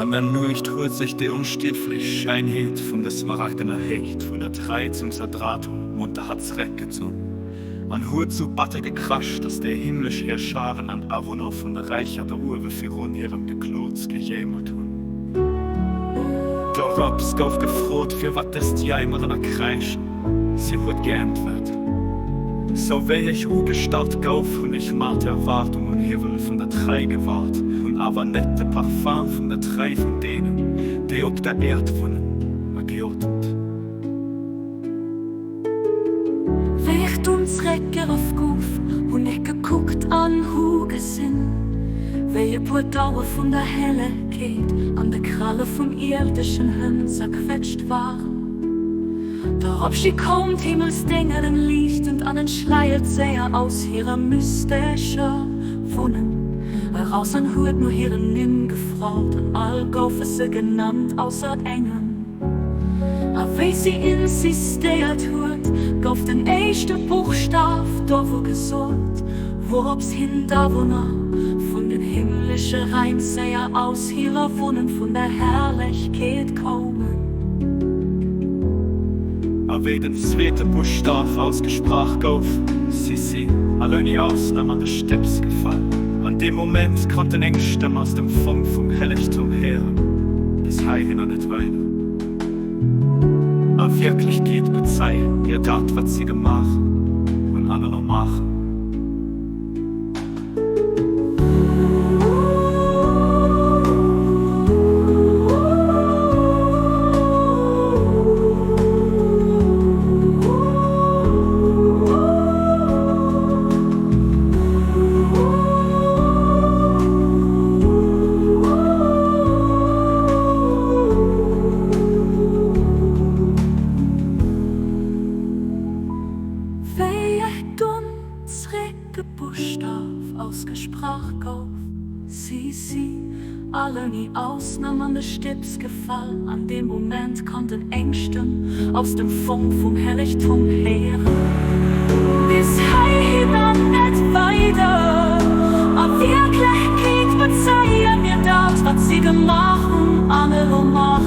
An der Nuecht huet sech déi onstierflech Scheinheet vun der smaragdener Héicht vun der Trei zum Sadratum Monte hat zereckgezunn an huet sou batter gekrasch, dass déi himmlesch Heerscharen an Awunner vun de Räicher do uewe virun hirem Geklots gejéimert hunn. Dorops gouf gefrot, firwat dëst Jäimeren a Kräischen. Si huet geäntwert, Sou wéi ech ugestallt gouf, hunn ech mat Erwaardung un Hiwwel vun der Trei gewaart, hunn awer net de Parfum vun der Trei vun deenen, déi op der Äerd wunnen, ergeotemt. Wéi ech dunn zréck geruff gouf, hunn ech gekuckt an hu gesinn, wéi e puer Daue vun der Hellegkeet an de Kralle vun ierdeschen Hënn zerquetscht waren. Doropshi koum d'Himmelsdéngeren liichtend an entschleiert séier aus hirer mystescher Wunnen eraus an huet no hiren Nimm gefrot, an all goufe se genannt ausser engem. A wéi si insistéiert huet, gouf den éischte Buchstaf dovu gesot, wourops hin d'Awunner vun den himmlesche Raim séier aus hirer Wunnen vun der Herrlechkeet koumen. A wéi den zweete Buschtaf ausgesprach gouf, si si, all ouni Ausnam, an de Stëbs gefall. An deem Moment konnt en eng Stëmm aus dem Fong vum Hellegtum héieren, Bis heihinner, net weider. A Wierklechkeet bezeien mir dat, wat si gemaach hunn an elo maachen. Wéi ech dunn zréck Buschtaf ausgesprach gouf. Si si all ouni Ausnam an de Stips gefall. An deem Moment konnt en eng Stëmm aus dem Fong vum Hellegtum héieren. Bis heihin an net weider! A Wierklechkeet bezeie mir dat, wat si gemaach hunn an elo maachen.